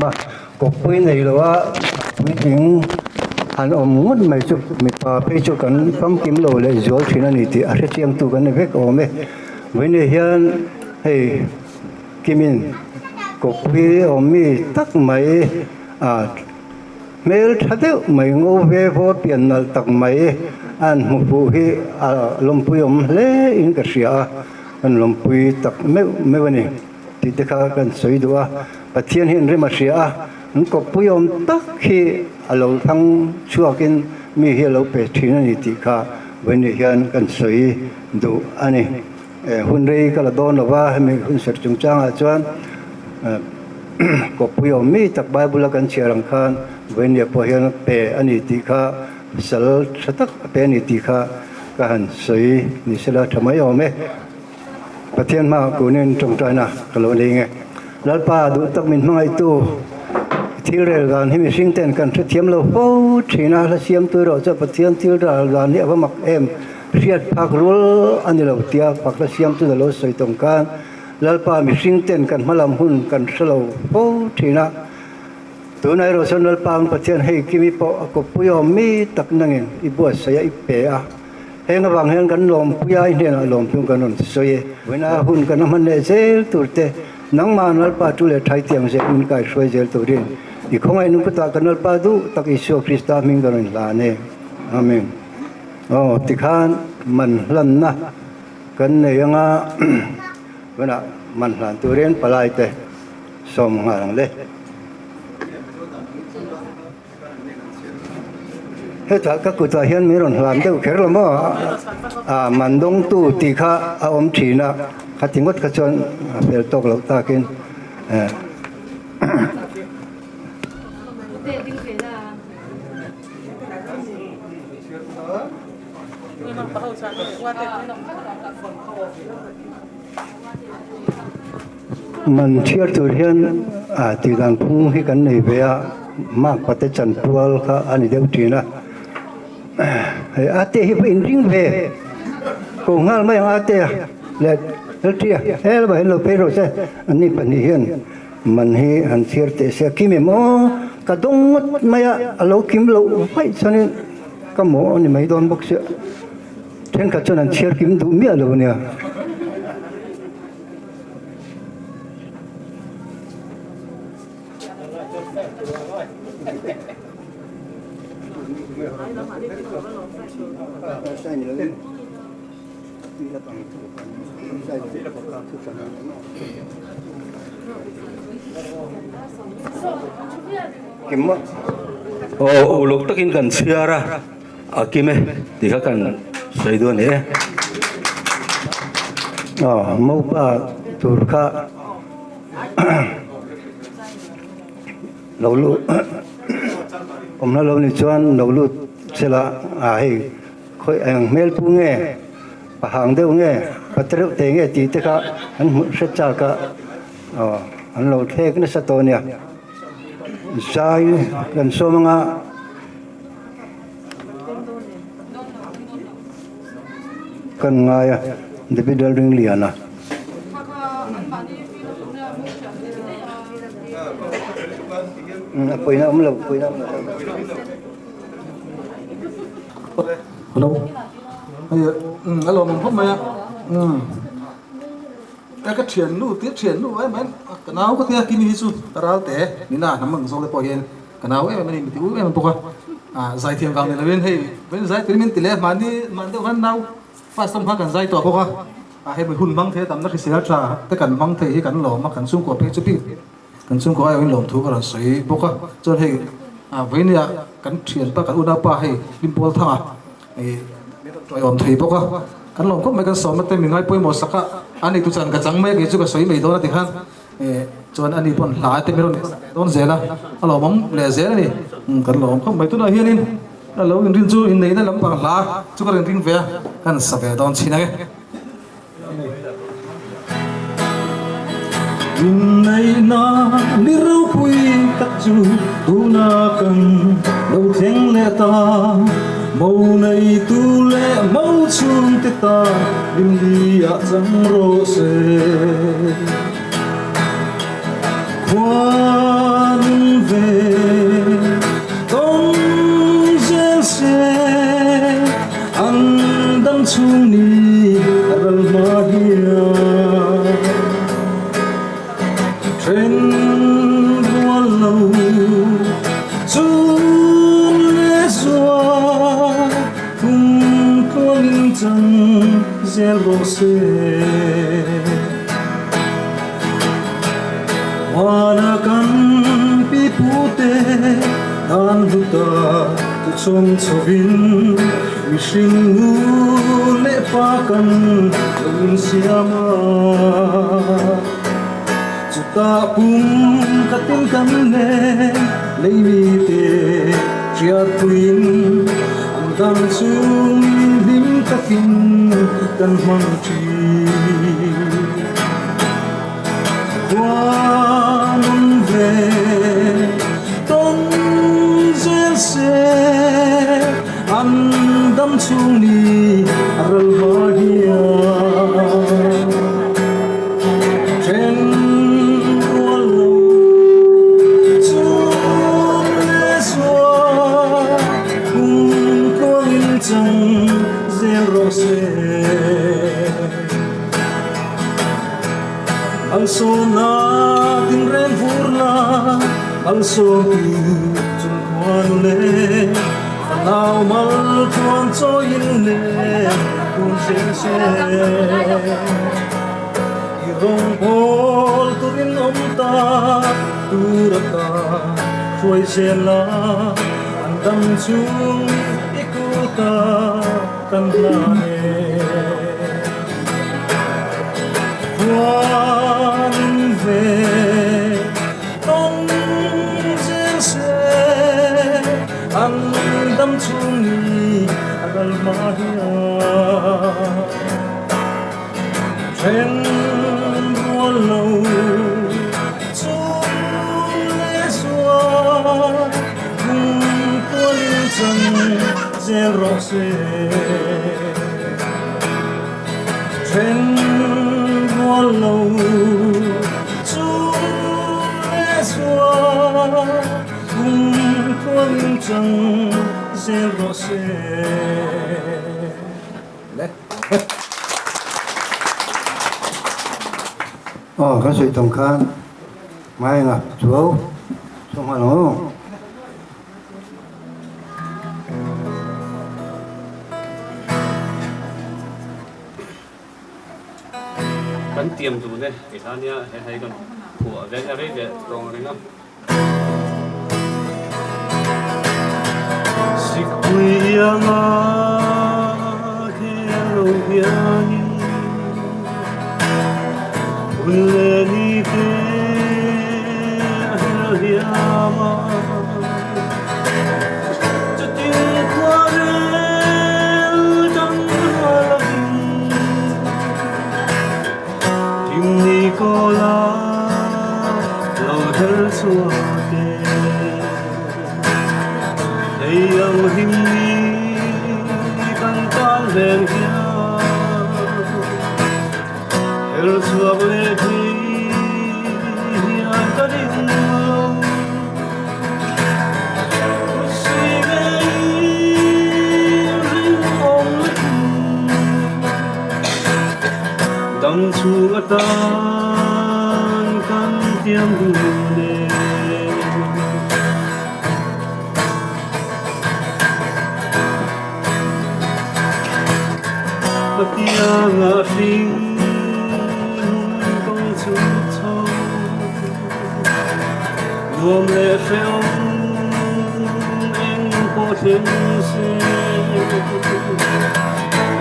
a, kawppui nei lo a puitling han awm ngawt mai chu mipa phei chu kan famkim lo leh zual thin a ni tih a hrechiangtu kan ni vek awm e. Vawiinah hian hei Kimin kawppui awm mi tak mai ah hmel tha deuh mai ngo ve vaw pian nalh tak mai an hmu fuh hi a lawmpui awm hle in ka hria a. Kan lawmpui tak meuh meuh a ni tih te kha kan sawi duh a, Pathian hian rem a hria a, an kawppui awm tak hi a lo thlang chhuakin mi hi a lo pe thin a ni tih kha vawiin hian kan sawi duh a ni. Hun rei ka la dawn lo va, hemi hun serh chungchangah chuan kawppui awm mi tak Bible a kan chhiar ang khan vawiin pawh hian pe a ni tih kha Sal tha tak a pe a ni tih kha ka han sawi ni sela tha mai awm e. Pathian hmaah kunin tawngtaina ka lo nei nge. Lalpa duh tak min hmangaihtu thil rel dan hi mihring ten kan hrethiam lo fo thin a, hla siamtu erawh chuan Pathian thil rel dan hi a va mak em, hriat phak rual a ni lo tia fak hla siamtu a lo sawi tawng khan Lalpa mihring ten kan hmalam hun kan hre lo fo thin a. Tunah erawh chuan Lalpa ang Pathian hei kimi pawh a kawppui awm mi tak nangin i buatsaih a, i pe a. Heng avang hian kan lawmpui a, i hnenah lawmphung kan rawn sawi e. Vawiina hun kan hman leh zel tur te, nangmah Lalpa tu leh thai tiang zel min kaihruai zel turin i khawngaih nung kutah kan Lalpa duh tak Isua Krista hming kan rawn hlan e. Amen. Aw, tikhan man hlanna kan nei anga vawiinah man hlan turin palai te sawm nghal ang le. Hetah ka kutah hian min rawn hlan deuh kher lo maw a man dawngtu tih kha a awm thin a khati ngawt kha chuan a fel tawk loh takin eh. Man chhiar tur hian ah tih dan phung hi kan nei ve a, mark pate chanpual kha a ni deuh thin a, hei a te hi pawh inring ve ko nghal mai ang a te a leh Lalṭi a he lamah hian lo phei rawh se anni pahnih hian man hi han chhiar teh se a kim em aw ka dawng ngawt mai a a lo kim loh vaih chuanin ka mawh a ni mai dawn bawk sia thenkhat chuan an chhiar kim duh miah lo a nia. Aw uluk takin kan chhiar a. A kim e tih kha kan sawi duh a ni e. Aw mopa tur kha lo lut awmna lo ni chuan lo lut sela a hei khawi eng hmel pu nge pahang deuh nge pa te reuh te nge tih te kha an hmuh hre chak a aw an lo thlek nasa tawh a nia. Zai kan sawm anga kan ngai a David Lalringliana. A pawina awm lo pawina awm lo. Hello. Hei a lawmawm khawp mai a. Ka ka thiannu tia thiannu em em ka nau ka tia kimi hi chu ka ral te nina hnam ang zawk te pawh hian ka nau em em a ni mi ti u em em bawk a ah zaithiam vang ni lovin hei vawiin zai turin min ti leh a mahni mahni deuh khan nau first awm khan kan zai tawh bawk a ah hemi hun hmang thei a tamna hrisel tha te kan hmang thei hi kan lawm a kan chhungkua phei chu bik kan chhungkua aiawhin lawmthu ka rawn sawi bawk a chuan hei ah vawiin ah kan thianpa kan unaupa hei Hlimpawl Thanga Ih tawiawm thei bawk a, kan lawm khawp mai kan sawmna te mi ngai pawimawh sak a, a ni tu chan ka chang mai a kei chu ka sawi mai dawn a ti khan ih chuan ani pawn hla te mi rawn sak leh dawn zel a, a lawmawm leh zel a ni, umm kan lawm khawp mai tunah hianin a lo inrin chu inneihna lampang hla chu ka rawn ring ve a, kan sa ve dawn chhin ang e. Inneihna ni ropui tak chu tuna kan lo thleng leh ta. Mo neitu leh mo chhungte tan hlimli ah chang rawh se. Khuanu. zel rawh se. Hmana kan pipute dan hluta tu chawm chhovin mihring nu leh pa kan lo insiam a. Chutah pum khatin kan nen lei mite hriatpuiin an dang chungin hlim takin kan hmang thin. Khuanun ve tawn zel se an dam chhung ni a ral hma hian. Then rual lo chung leh zual kum tluangin chang zel rawh se. Malsawmna tinreng vur la, malsawm tu chung khuanu leh fanau mal tluang chawiin leh tun zel se. I rawngbawl turin awm ta tur ata hruai zel la, an dam chung i kuta kan hlan e. Khuan ve tawng zel se an dam chhung ni a ral hma hian. Then rual lo chung leh zual kum tualin chan zel rawh se. Then rual lo chung leh zual kum tualin chan zel rawh se. Le. Aw kan sawi tawng khan Maenga chuau chhuak nghal ang aw. Kan tiam dun e tih hla nia he hei kan phuah ve nia rei ve tawng reng a. Sikpui anga khel lo hianin hun leh ni te a hel hiam a. Chutin khua rel dang rual lovin Himni kawla lo her chhuak e. Hei ang himni kan tan ven hian her chhuak leh thei hian ka ring lo. Kutsuih ngeiin rinawm lutuk dam chhung atan kan tiam dun e. Ka tiangah hring kawng chu chho nuam leh hrehawm eng pawh thleng se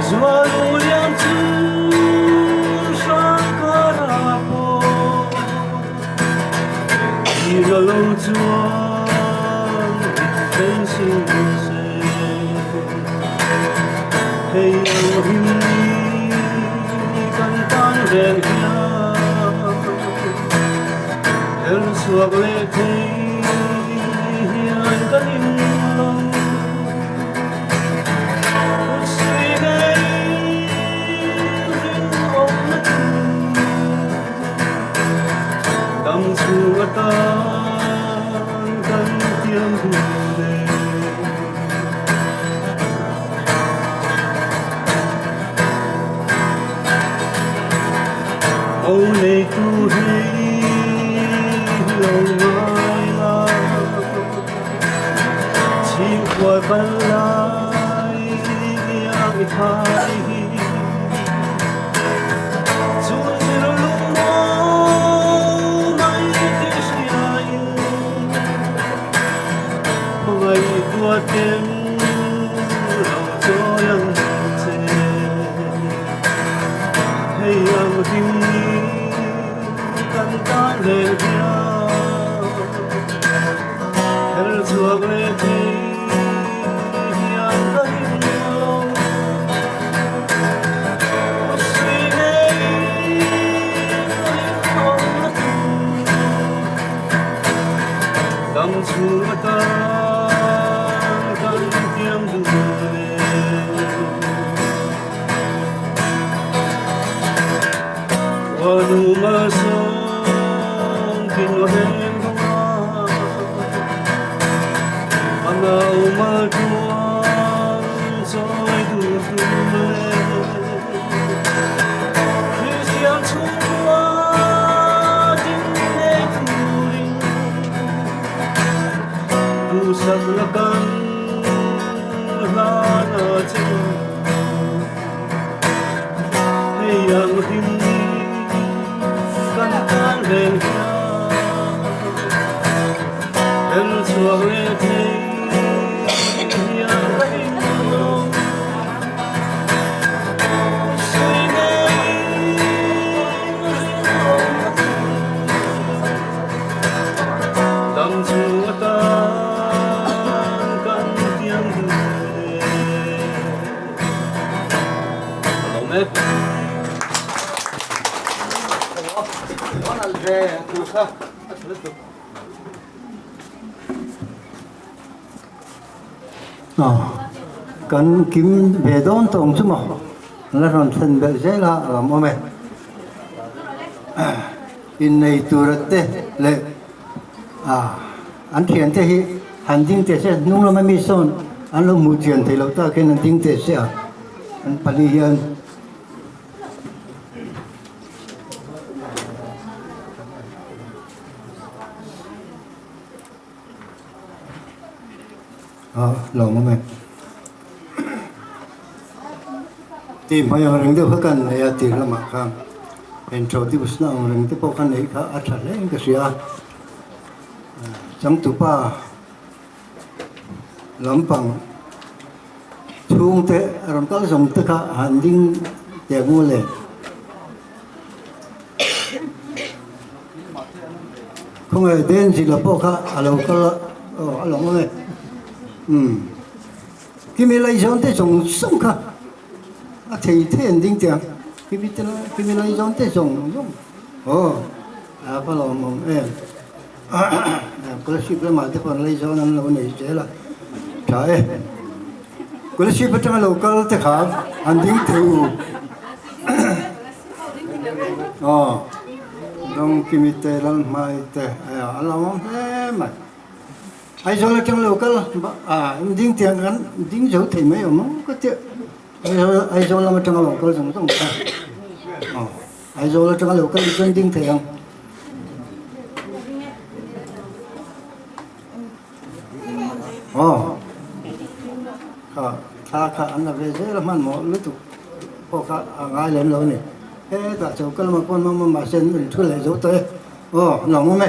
zual u liam chu hrang karah pawh i la lo chuan in thleng si se hei ang him ni kan tan vel hian her chhuak leh thei hian kan in lo kut suih ngei rinawmna chu Dam chhung atan kan tiam dun e. Ho neitu hei lo ngai la, chhingkhual kal lai iang i thai hi. Duaten lo chawi ang che. Hei ang hlim ni kan tan reng hian Her chhuak leh thei hian ka ring lo. Sui nei rinawm na tu. Dam chhung atan kan tiam duh le. Khuanu malsawm tin reng dawng a, Fanau maltluang chawi duh tum le. Kristian chhungkua ding nei turin duhsak la kan hlan a che. Hei ang hlim ni kan tan reng hian her chhuak leh thei hian ka inlawm. Kan kim ve dawn tawng chu maw la rawn thlen belh zel a a awm awm e. Innei tura te leh an thiante hi han ding teh se hnung lama mi sawn an lo hmuh chian theih loh tak hian an ding teh se a an pali hian. A lawm awm e. Tih hmai ang reng deuh kha kan nei a tir lamah khan introduce na ang reng te pawh kha neih kha a tha hle in ka hria a. Changtupa lampang chhungte a rawn kal zawng te kha han ding teh ngu le. Khawngaih Denzila pawh kha a lo kal a, aw a lang awm e. Umm. Kimi laizawn te zawng zawng kha a thei thei an ding teh ang. Kimi te kimi laizawn te zawng zawng. Aw a va lawm awm em. Kolasib lamah te pawh an laizawn an lo nei zel a. Tha e. Kolasib atanga lo kal te kha an ding thei u. Aw, Dawngkimi te, Lalhmai te, a lo awm hle mai. Aizawl atang lo kal a, ding tiang kan ding zo thei mai awm ang ka tia. Aizawl lam atanga lo kal zawng zawng kha. Aw, Aizawl atanga lo kal chuan ding thei ang. Aw, kha thla kha an la ve zel a hmanhmawh lutuk pawh kha a ngai lem lo a ni. Hetah choka lamah pawh an awm a mahse an rawn thu leh zo tawh e. Aw, an awm awm e.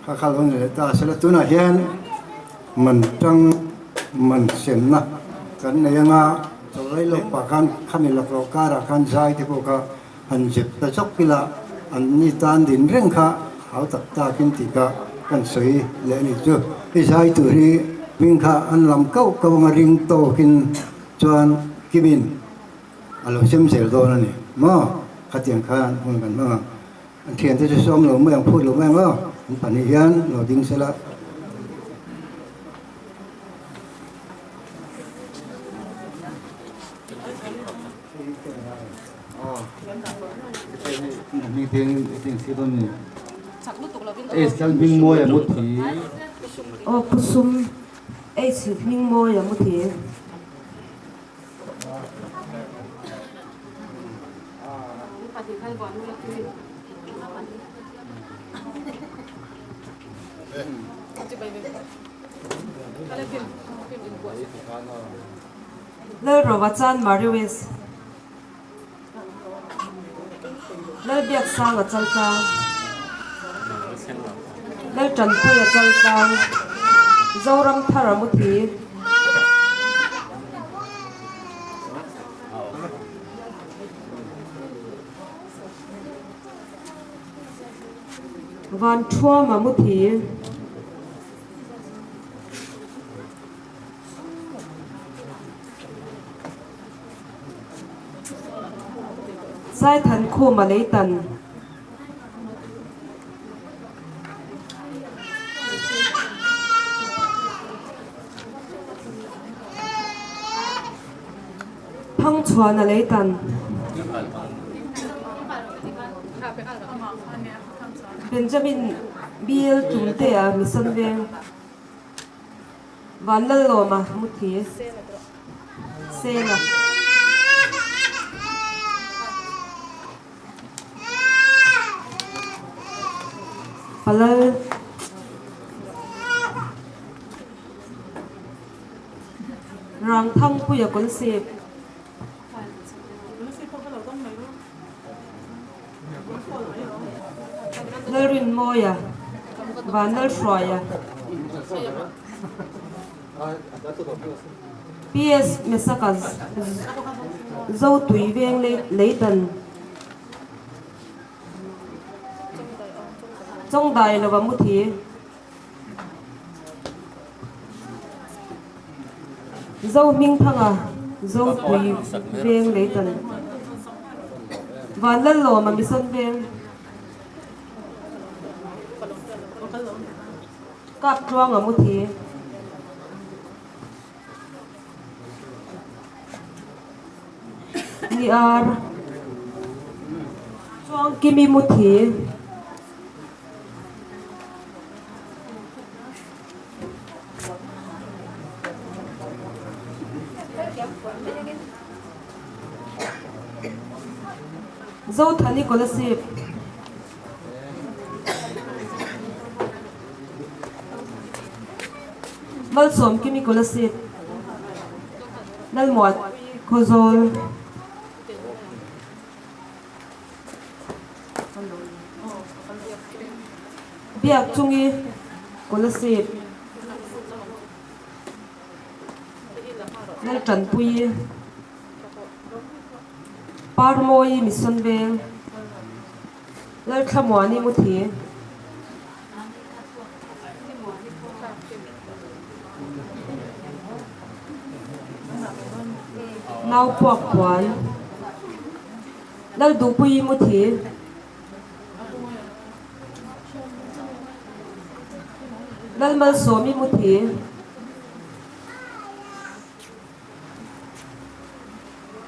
Kha kha lo ni leh ta sela tunah hian man tang man semna kan nei anga chawlai lawk pah khan khami laklawh karah khan zai te pawh kha Han zep ta chawk ila an ni tan din reng kha hau tak takin tih kha kan sawi leh a ni chu. I zai tur hi hming kha an lam kauh kauh anga ring tawkin chuan Kimin a lo sem zel dawn a ni maw? Khatiang khan hun kan hmang ang. An thiante chu sawm lo mai ang, phut lo mai ang aw. An pahnih hian lo ding sela. Aw Pu Sum H Hmingmawi a mu thi. Lalrova chuan Mariwis Lalbiaksanga Chaltlang Laltanpuia Chaltlang. Zoramthara muthi. Van Thuama muthi. Saithankhuma leitan. Thangchhuana leitan. Benjamin BL Tumtea Mission Veng. Vanlallawma Muthi Sela. Palal. Rangthangpuia Kawlsep. Lalrinmawia, Vanlalhruaia, PS Mesaka Zotui veng Leitan Chawngdai lova muthi. Zo Hmingthanga, Zo Tui Veng Leitan, Vanlallawma Mission Veng, Kaptluanga Muthi, Niar, Chuangkimi Muthi. Zothani Kolasib. Malsawmkimi Kolasib. Lalmuan Khawzawl. Biak chungi Kolasib Laltanpuii Parmawi Mission Veng Lalthlamuani Muthi Nau puak puan Lalduhpuii Muthi Lalmalsawmi Muthi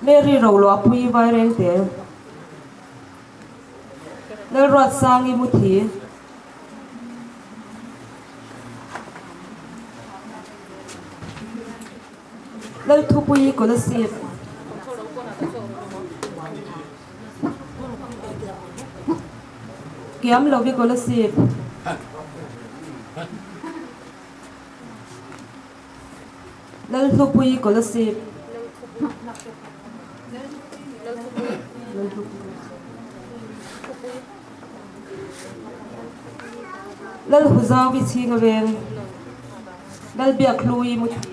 Mary Roluahpuii Vairengte Lalruatsangi Muthi Lalthupuii Kolasib Kiamlovi Kolasib Lalhlupuii Kolasib Lalhuzaui Chhinga Veng Lalbiakhlui Muthi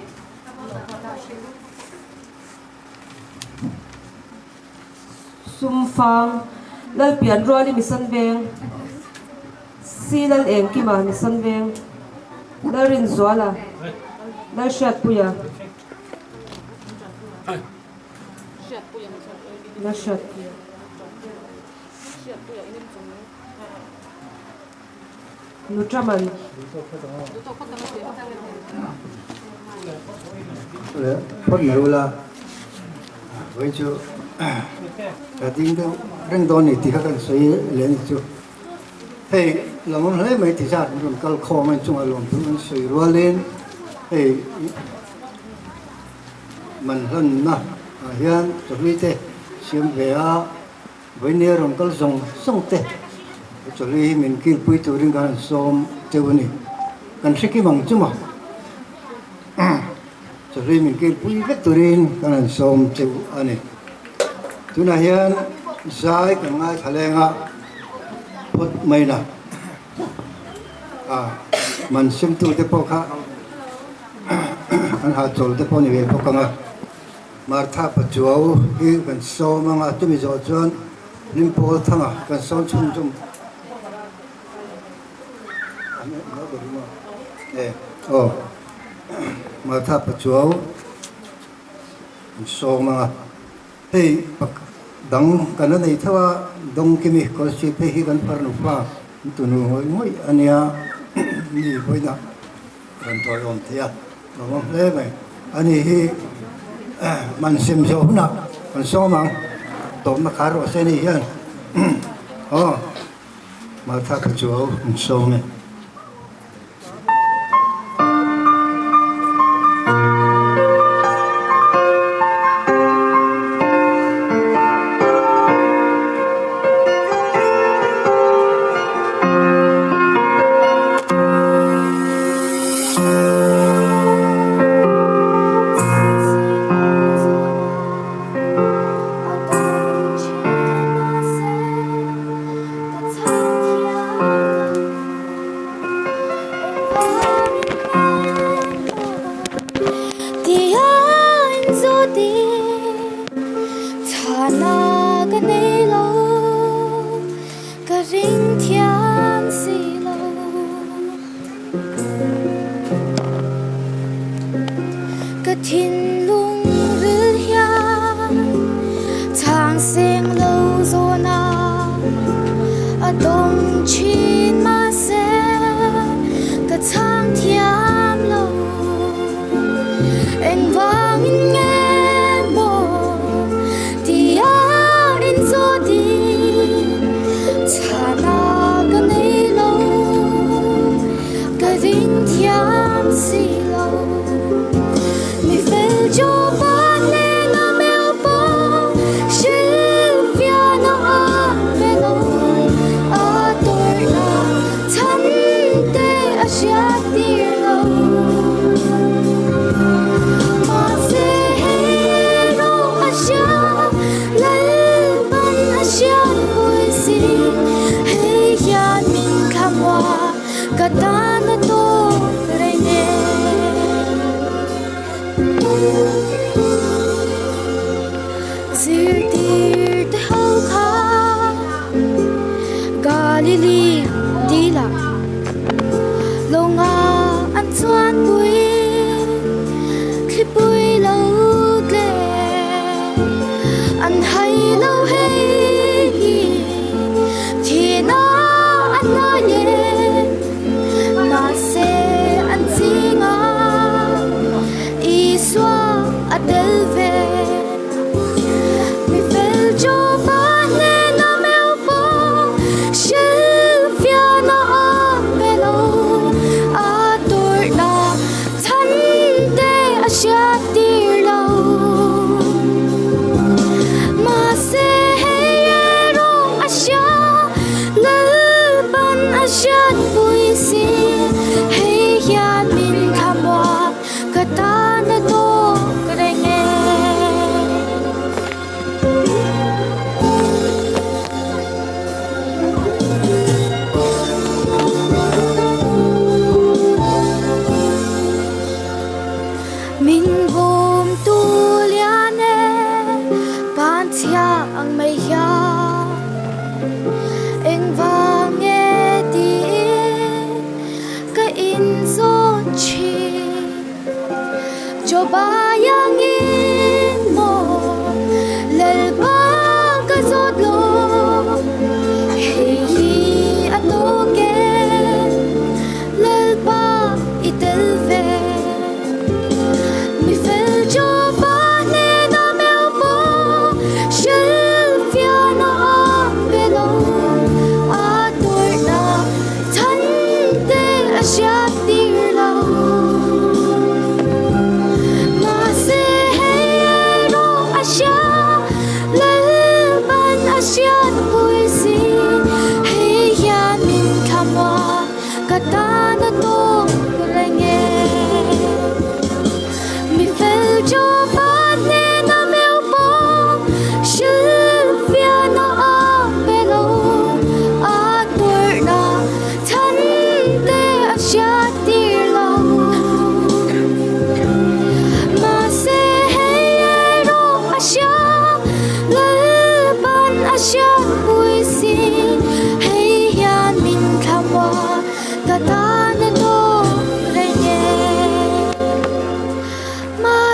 Sumfang Lalpianruali Mission Veng Si Lal Engkima Mission Veng Lalrinzuala Lalhriatpuia Lalhriatpuia Nutraman. Phawt mai ula vawi chu ka ding deuh reng dawn ni tih kha kan sawi leh a ni chu. Hei lam awm hle mai ti zat an rawn kal khawm a inchungah lawmthu an sawi rualin hei man hlanna ah hian chawhlui te siam ve a. Vawinia rawn kal zawng zawng te chawlhi hi min kilpui turin kan han sawm teuh a ni. Kan hre kim ang chu maw? Chawlhi min kilpui vek turin kan han sawm teuh a ni. Tunah hian zai kan ngaithla leng a, phawt mai na. A man semtute pawh kha. An hahchawl te pawh ni ve bawk ang a. Martha Pachuau hi kan sawm ang a, chumi zawh chuan Hlimpawl Thanga kan sawm chhunzawm aw Martha Pachuau kan sawm ang a. Hei dang kan la nei tho a, Dawngkimi Kawlsip hei hi kan farnu fa tunu ngawih ngawih a nia, mi vawiinah rawn tawiawm thei a, lawmawm hle mai. Ani hi man sem zawh hunah kan sawm ang, tawpna khar rawh se ni hian aw Martha Khachuau an sawm e.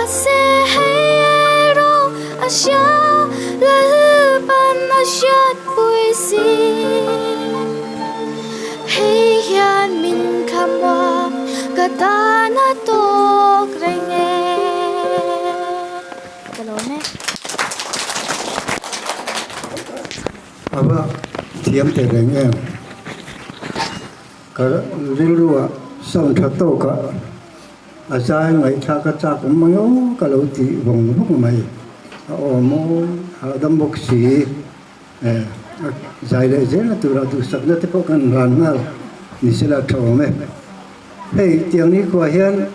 Mahse hei erawh a hria, Lalpan a hriatpui si. Hei hian min thlamuak, ka tan a tawk reng e. Ka lawm e. A va thiam teh reng em? Ka rilruah sound tha tawkah a zai ngaihthlak a chak awm mai aw ka lo tih vawng vawng mai. A aw mawi hahdam bawk si e, a zai leh zelna turah duhsakna te pawh kan ran nghal ni sela tha awm e. Hei tiang nikhua hian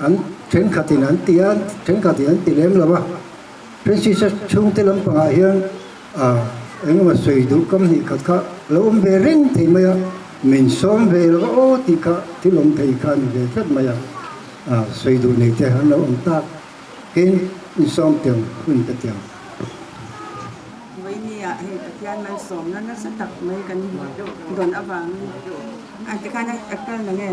an thenkhatin an ti a, thenkhatin an ti lem lo a. Francis-a chhungte lampangah hian a engemaw sawi duh kam hnih khat kha lo awm ve reng thei mai a, min sawm ve lo va aw tih kha thil awm thei kha a ni ve tlat mai a, a sawi duh nei te an lo awm tak in insawm tiang hun ka tiang. Vawinia hei Pathian malsawmna nasa tak mai kan dawn avangin a tikhan a kal na nge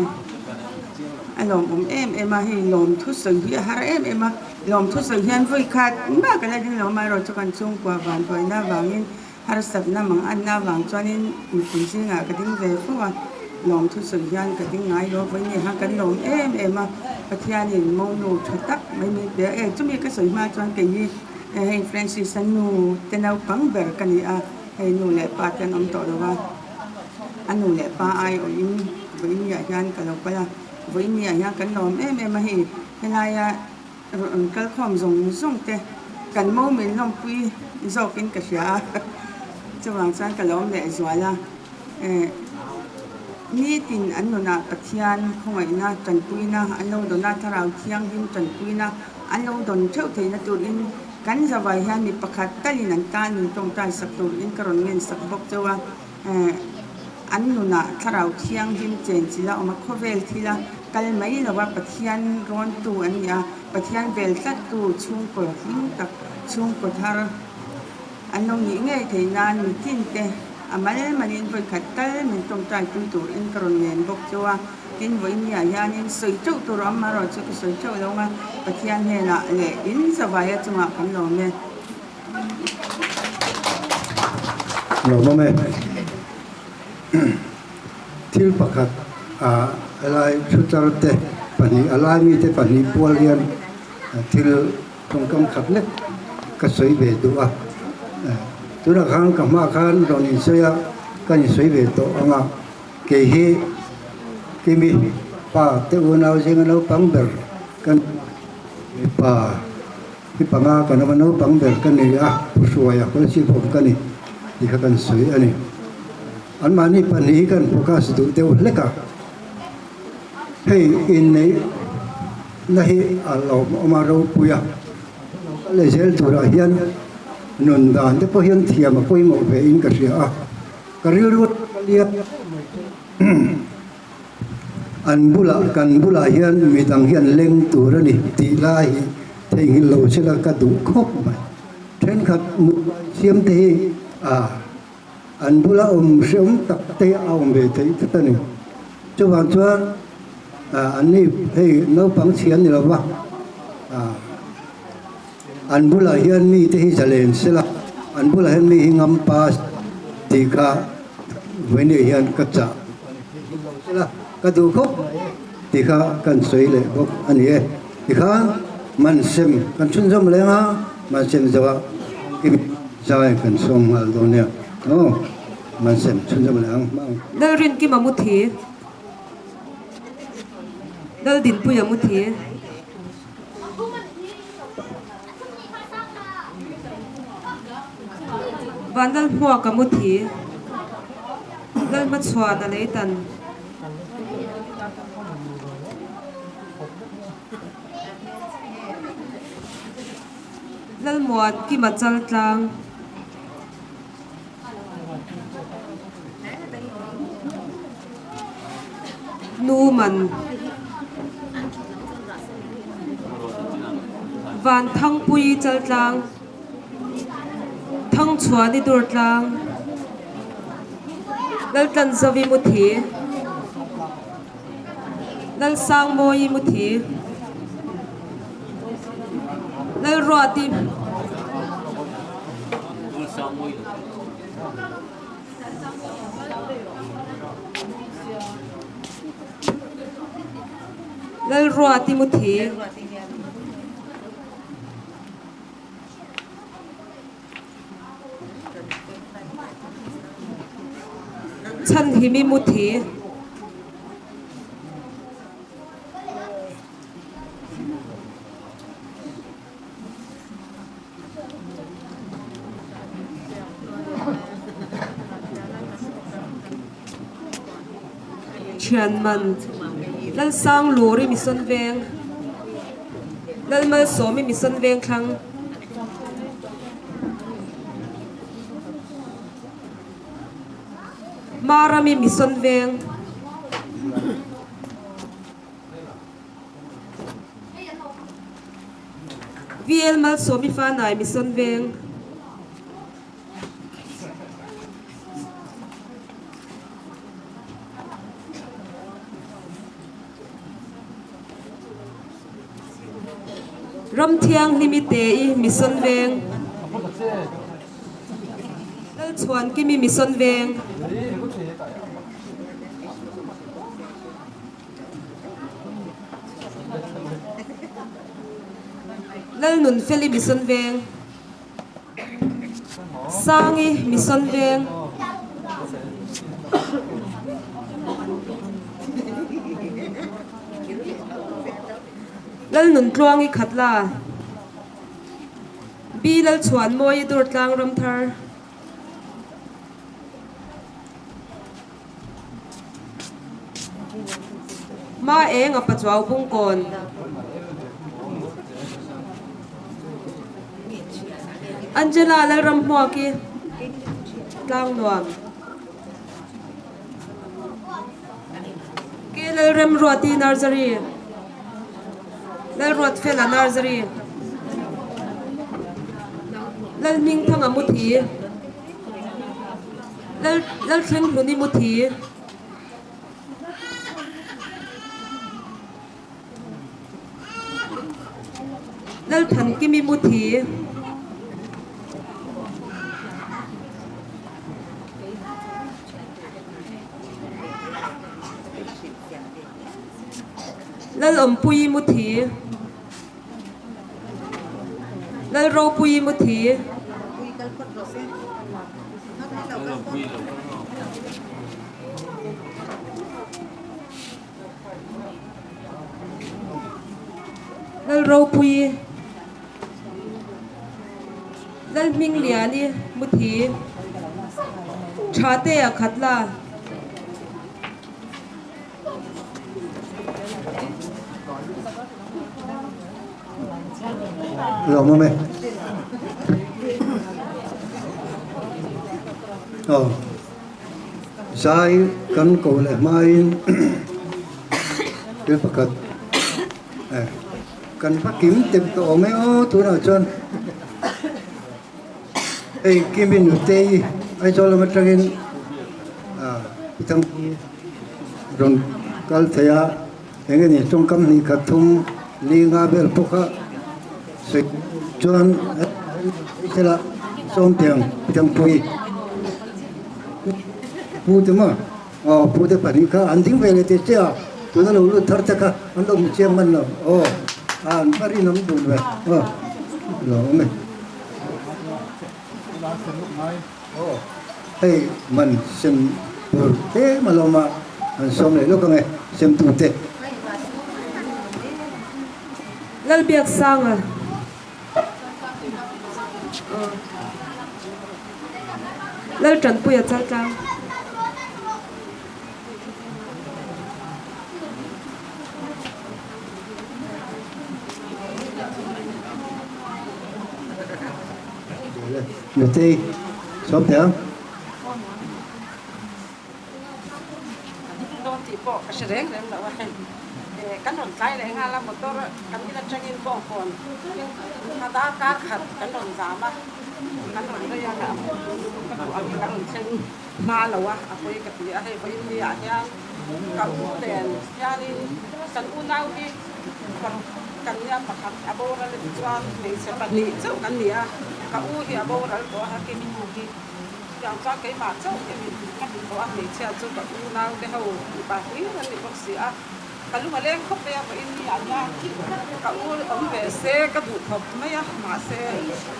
a lawmawm em em a, hei lawmthu sawi hi a har em em a. Lawmthu sawi hian vawi khat mah ka la ding lo amaherawh chu kan chhungkua van buaina avangin harsatna mang anna avang chuanin mipui zingah ka ding ve fo a, lawmthu sawi hian ka ding ngai lo vawi nia ka lawm em em a, Pathianin monu tha tak mai min pe a, e chumi ka sawi hma chuan kei hi hei Francis-a nu te naupang ber ka ni a, hei nu leh pa te an awm tawh lo a, a nu leh pa aiawhin vawinia hian ka lo kal a, vawinia hian kan lawm em em a hei. Helaia rawn kalkhawm zawng zawng te kan mo min lawmpui zawkin ka hria a, chuvang chuan ka lawm leh zual a. Nitin an nunah Pathian khawngaihna tanpuina an lo dawn a, Thlarau Thianghlim tanpuina an lo dawn theuh theihna turin kan zavai hian mi pakhat talin an tan min tawngtai sak turin ka rawn ngen sak bawk chauh a. An nunah Thlarau Thianghlim chenchilh a awm a, khawvel thila kal mai lo a, Pathian rawntu an ni a, Pathian vel tlattu chhungkaw hlim tak, chhungkaw thar an lo nih ngei theih nan mitin te a mal malin vawikhat tal min tawngtai pui turin ka rawn ngen bawk chu a, tin vawiinniah hianin sawi teuh tur awm marawh chu ka sawi teuh lo a, Pathian hnenah leh in zavaia chungah kan lawm e. Lawmawm e. Thil pakhat a helai thuchar te pahnih a lai mite pahnih pual hian thil tawngkam khat lek ka sawi ve duh a. Tunah khan ka hma khan rawn insawi a, ka insawi ve tawh ang a, kei hi Kimi pa te unau zinga naupang ber ka mipa. Hi panga kan awm a, naupang ber ka ni a, Pu Hruaia Kawlchhip awm ka ni tih kha kan sawi a ni. Anmahni pahnih hi kan focus duh deuh hlek a, hei inneih na hi a lawmawm a ropui a, lo kal leh zel turah hian nun dan te pawh hian thiam a pawimawh ve in ka hria a, ka rilru ka lian mai chu. An bulah, kan bulah hian midang hian leng tur a ni tih lai hi theihnghilh lo sela ka duh khawp mai. Thenkhat nupa insiam te hi a an bula awm hreawm tak te a awm ve theih tlat a ni. Chuvang chuan an ni hei naupang chhia an ni lo va, an bulah hian mi te hi zalen sela, an bulah hian mi hi ngampa tih kha Vawinia hian ka chah sela ka duh khawp mai tih kha kan sawi leh bawk a ni e. Tikhan man sem kan chhunzawm leng a, man sem zawhah kimi zai kan sawm nghal dawn nia. Aw, man sem chhunzawm leh ang hma ang. Lalrinkima Muthi, Laldinpuia Muthi. Vanlal hmuak a mu thi. Lal hmachhuan a lei tan. Lalmuan Kima chal tlang. Nu man Van Thangpui Chaltlang Thangchhuani Durtlang Laltlanzovi Muthi Lalsangmawi Muthi. Lalruati. Lalruati Muthi. Chhanhimi Muthi. Thianman, Lalsang Luri Mission Veng, Lalmalsawmi Mission Veng thlang. Marami Mission Veng. VL Malsawmi Fanai Mission Veng. Ramthianghlimi Te-i Mission Veng. Lalchhuankimi Mission Veng. Lalnunfeli Mission Veng. Sangi Mission Veng. Lalnuntluangi Khatla. B Lalchhuanmawii Durtlang Ramthar. Hma eng a pachuau bungkawn. Angela Lalramhmuaki Tlangnuam. K Lalremruati Nursery. Lalruatfela Nursery. Lalhmingthanga Muthi. Lal Lalthleng Hluni Muthi. Lalthankimi Muthi. Lalawmpuii Muthi. Lalropuii Muthi. Lalropuii Lalhmingliani Muthi. Thatea Khatla. Lawm awm e. Aw. Zai kan ko leh hmain thil pakhat eh kan va kim tep tawh awm e aw tunah chuan hei Kimi Nutei Aizawl lam atangin ah rawn kal thei a. Eng nge ni tawngkam hnih khat thum li nga vel pawh kha sawi chuan thila sawm tiang thangpui pu te maw aw pu te pahnih kha an ding ve leh teh che a tuna lo lut thar te kha an lo hmu chiang hman lo aw an va rinawm dun ve aw lo awm e aw hei man sem tur tlem a lawm a an sawm leh lawk ang e sem tute. Lalbiaksanga Laltanpuia Chaltlang. Nutei sawm teh ang. Dawn tih pawh ka hre reng reng lo a hei. Kan rawn tlai leh nghal a motor kan in atangin pawh kawn a darkar khat kan rawn zam a, kan rawn rei a ka duh angin kan rawn thleng hma lo a, a pawi ka ti a hei vawiin ni ah hian ka u nen hianin kan unau hi paruk. kan nia pakhat a boral a ni chuan hmeichhe pahnih chauh kan ni a, ka u hi a boral tawh a Hakimi nu hi chutiang chuan keimah chauh hi min ka ni tawh a, hmeichhia chu ka u naute ho mipa hlir an ni bawk si a, ka lung a leng khawp mai a vawiin ni ah hian ka u awm ve se ka duh khawp mai a, mahse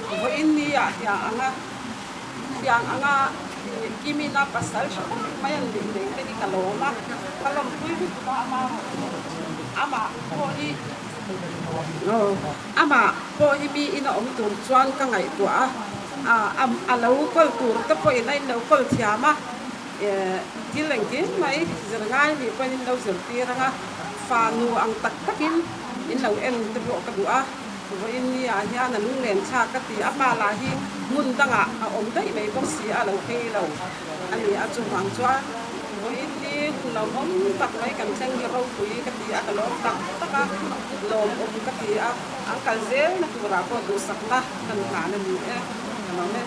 vawiin ni ah tiang anga tiang anga Kimina pasal tha tak mai an nih nei te hi ka lawm a, ka lawmpui lutuk a amah amah pawh hi amah pawh hi mi ina awm tur chuan ka ngaihtuah a, a lo kawl tur te pawhin a inlo kawl thiam a, thil engkim mai zir ngai nih pawhin in lo zirtir ang a, fanu ang tak takin in lo en te pawh ka duh a. Vawiin ni ah hian a lunglen thlak ka ti a, pa lah hi hmun dangah a awm daih mai bawk si a, lo phei lo a ni a, chuvang chuan vawiin hi hun lo awm tak mai kan thleng hi ropui ka ti a, ka lawm tak tak a, lawmawm ka ti a, an kal zel na turah pawh duhsakna kan hlan a ni e, ka lawm e.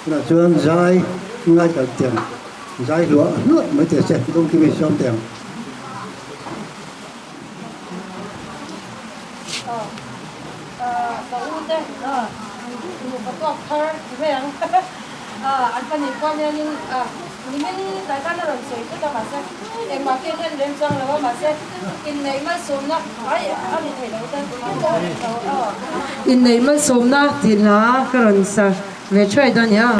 Tunah chuan zai ngai kal tiang zai hluah hluah mai teh se, Dawngkimi sawm tiang. Ka u te nupa tuak thar ti mai ang an pahnih pawh hianin nimin tlai khan a rawn sawi thut a mahse engmah khi an en rem chuang lo a mahse inneih malsawmna ai a ni thei lo te Inneih malsawmna tih hla ka rawn sa ve thuai dawn nia.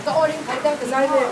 Ka aw ring thei deuh ta zai ve.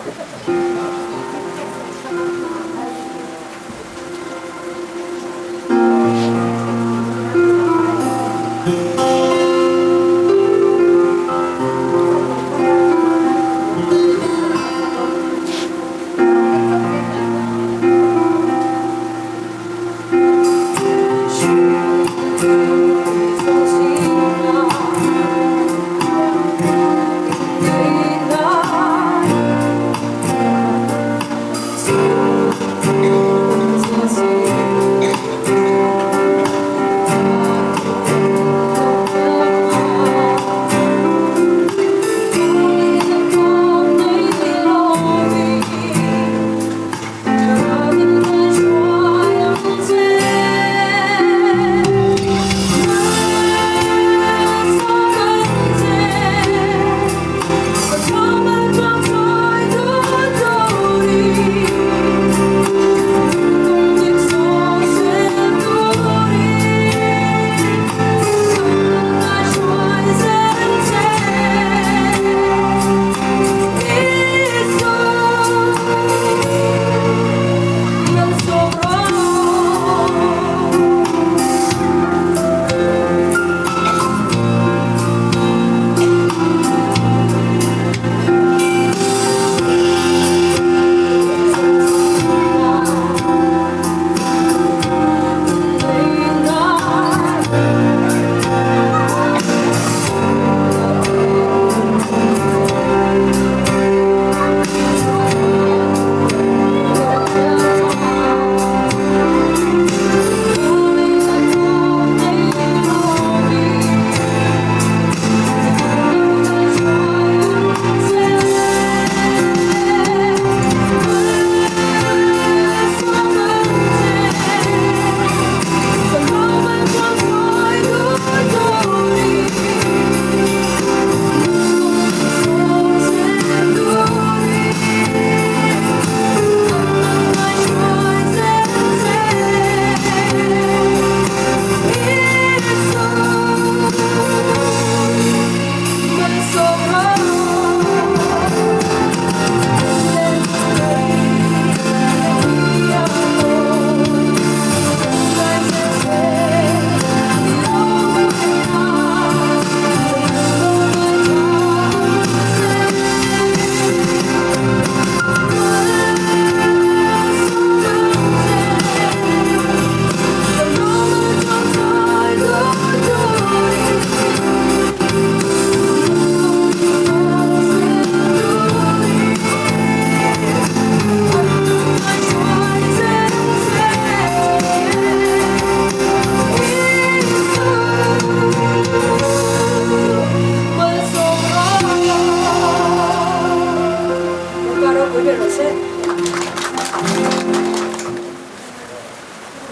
ropui ber rawh se.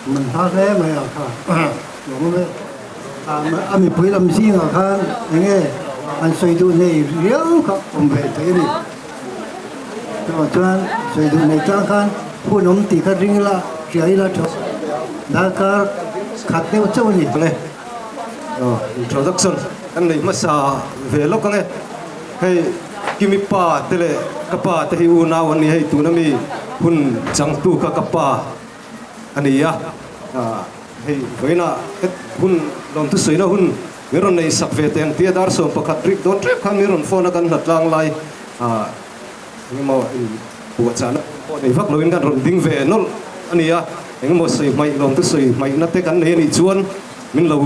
Man hla hle mai ah kha lawm awm e. A mipui lam zingah khan enge an sawi duh nei riau kha awm ve theih a ni. Chuvang chuan sawi duh nei tlang khan hun awm tih kha ring ila, hria ila tha darkar khat deuh chauh a ni hle. Introduction kan nei hmasa ve lawk ang e. Hei Kimi pa te leh ka pa te hi unau an ni hei tuna mi hun changtu kha ka pa a ni a. Hei vawiinah hun lawmthusawiina hun min rawn nei sak ve teh ang tia dar 11 rik dawn tep khan min rawn phone a kan hlat tlang lai engemaw in puahchahna pawh nei vak loin kan rawn ding ve nawlh a ni a, engemaw sawi hmaih lawmthusawi hmaihna te kan nei a nih chuan min lo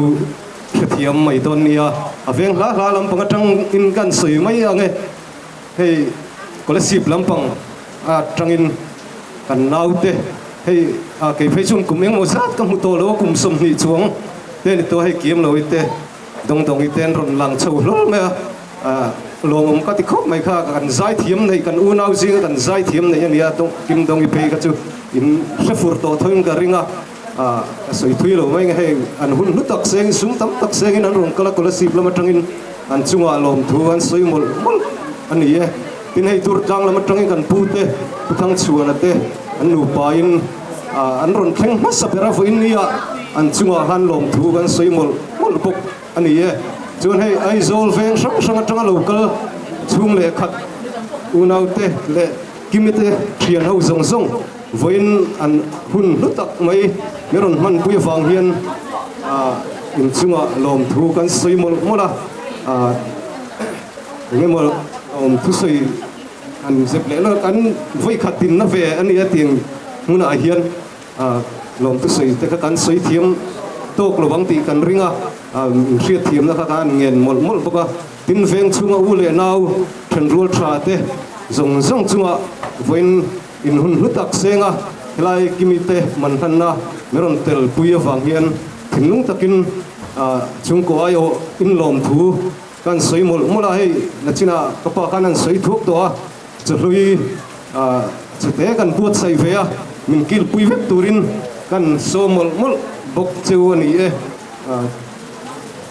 hrethiam mai dawn nia. A veng hla hla lampang atangin kan sawi mai ang e, hei Kolasib lampang atangin kan naute hei kei phei chuan kum engemaw zat ka hmu tawh lo a, kum 20 chuang te ni tawh hei kiam lo i te dawng dawng i te an rawn lang chho hlawm mai a, lawmawm ka ti khawp mai kha kan zaithiam neih kan unau zinga kan zaithiam neih a nia kim dawng i phei kha chu in hre fur tawh thoin ka ring a. Ka sawi thui lo mai nge hei an hun hlu tak sengin sum tam tak sengin an rawn kal a Kolasib lam atangin an chungah lawmthu an sawi mawlh mawlh a ni e. Tin hei tur tlang lam atangin kan pu te Pu Thangchhuana te an nupain an rawn thleng hmasa ber a vawiin nia an chungah khan lawmthu kan sawi mawlh mawlh bawk a ni e. Chuan hei Aizawl veng hrang hrang atanga lo kal chhung leh khat unaute leh Kimi te thian ho zawng zawng vawiin an hun hlu tak mai min rawn hmanpui avang hian inchungah lawmthu kan sawi mawlh mawlh a, engemaw lawmthu sawi an zep leh lawk an vawikhat dinna ve a nia tih hmunah hian lawmthu sawi te kha kan sawi thiam tawk lo ang tih kan ring a, inhriatthiamna kha kan ngen mawlh mawlh bawk a. Tin veng chhunga u leh nau thenrual tha te zawng zawng chunga vawiin in hun hlu tak senga helai Kimi te man hlanna min rawn tel pui avang hian thinlung takin chhungkaw aiawh inlawm thu kan sawi mawlh mawlh a, hei nachinah ka pa khan an sawi thuak tawh a, chawhlui chute kan buatsaih ve a, min kilpui vek turin kan sawm mawlh mawlh bawk cheu a ni e.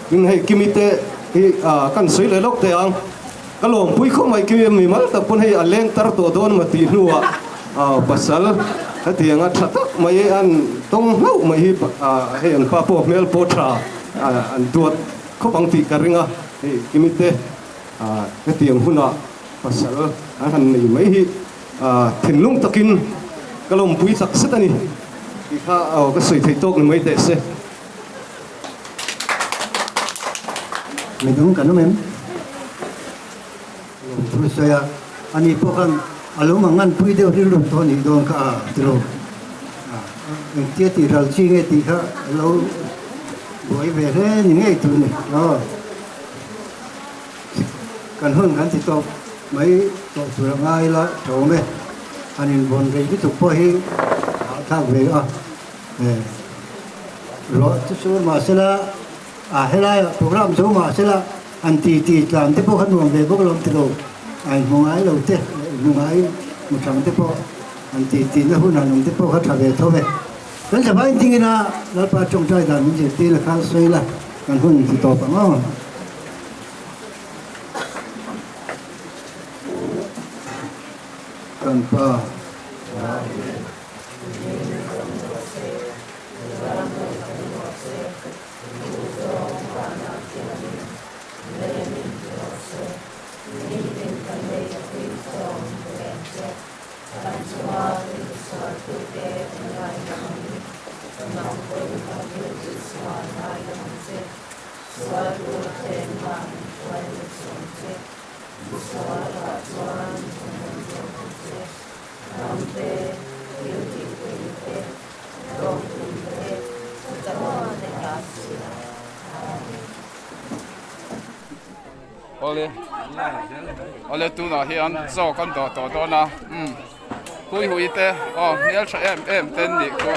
Tin hei Kimi te hi kan sawi leh lawk teh ang. Ka lawmpui khawp mai Kimi mi mal tak pawn hei a leng tar tawh dawn maw tih hnuah pasal hetianga tha tak mai an tawng hlauh mai hi hei an pa pawh hmel pawh tha an duat khawp ang tih ka ring a. Hei Kimi te hetiang hunah pasal an han nei mai hi thinlung takin ka lawmpui tak zet a ni tih kha ka sawi theih tawk ni mai teh se. Midang kan awm em? Lawmthu sawi a, ani pawh khan a lo mangan pui deuh rilru tawh anih dawn kha a tilo. Engtia tih ral chi nge tih kha a lo buai ve hle ni ngei tur ni. Aw kan hun kan ti tawp mai tawh tur a ngai la tha awm e. Han invawn rei lutuk pawh hi a hahthlak ve a. Ruah chu sur mahsela a helaiah program zo mahsela an ti ti tlan te pawh kha nuam ve bawk lo an ti lo, a inhmu ngai lo te leh inhmu ngai hmu thang te pawh an ti ti na hun han awm te pawh kha tha ve tho ve. Kan zavai ding ila Lalpa tawngtai dan min zirtir la kha sawi la kan hun ti tawp ang aw. Kan pa. Awle awle tunah hian chaw kan dawh tawh dawn a umm hui hui te aw hmel tha em em te an nih khu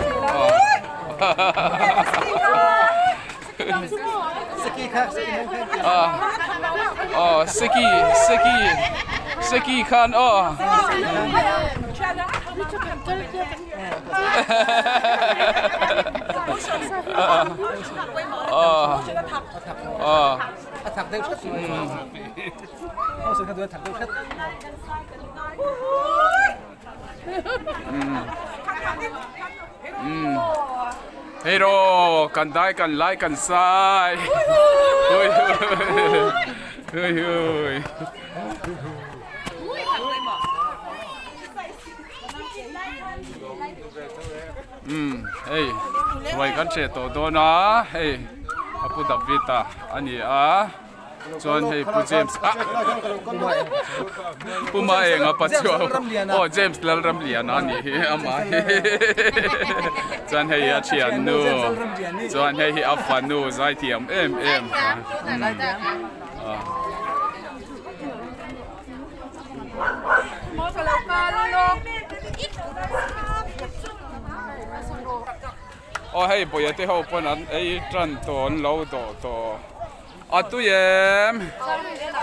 aw aw seki seki. Seki khan aw. Hei ro kan dai kan lai kan sai hui hui hui um hei ruai kan hreh tawh dawn a hei a pu David a ani a. Chuan hei Pu James ah Pu Maenga pa chu aw James Lalramliana a nih hi amah hi chuan hei a thiannu chuan hei hi a fanu zaithiam em em aw hei bawihte te ho pawn an ei tan tawh an lo dawh tawh. A tui em?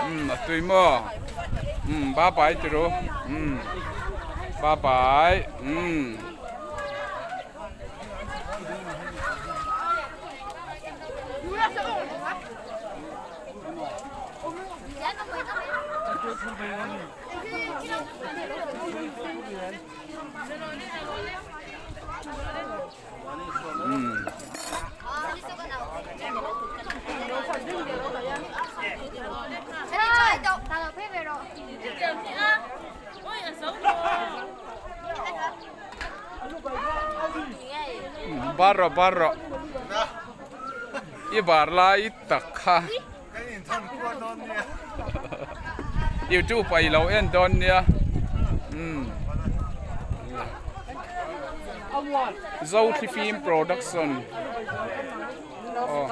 Umm a tui maw? Umm bye bye ti ru. Umm bye bye. Umm. Bar rawh bar rawh i bar lai tak kha youtube ah i lo en dawn nia umm Zothlifim production aw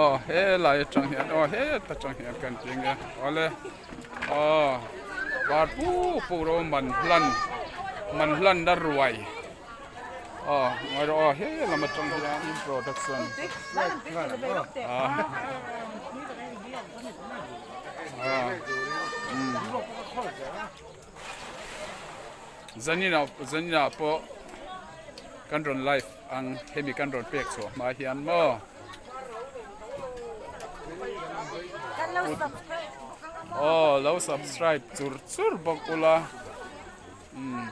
aw helai atang hian aw heta tang hian kan tling e awle aw bar pu pu ro man hlan man hlan na ruai aw ngawi rawh aw he lam atang hian production ah ah umm. Zanina zanina pawh kan rawn live ang hemi kan rawn pek chhuah hma hian maw aw lo subscribe chur chur bawk ula umm.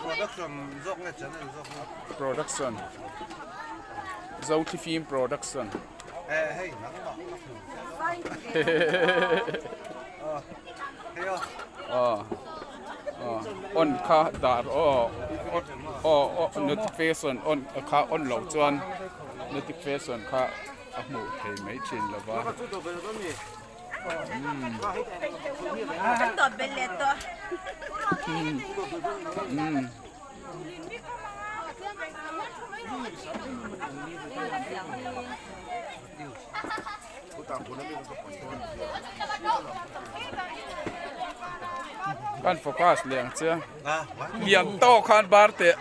Production zawk nge channel zawk nge? Production. Zothlifim production. Eh hei nangmah ka hmu. Hei aw. Aw. Aw on kha dar aw aw aw notification on kha on loh chuan notification kha a hmuh thei mai thin lo va. Kan focus leh ang che lian tawk khan bar teh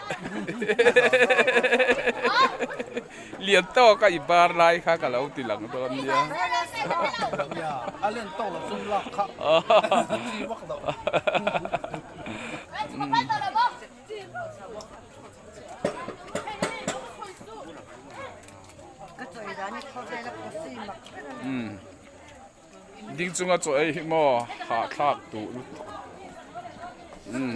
Lian tawk a i bar lai kha ka lo ti lang dawn nia. A len tawk lo chu lak kha chi vak lo. Ding chunga chaw ei hi maw hahthlak duh lutuk. Umm.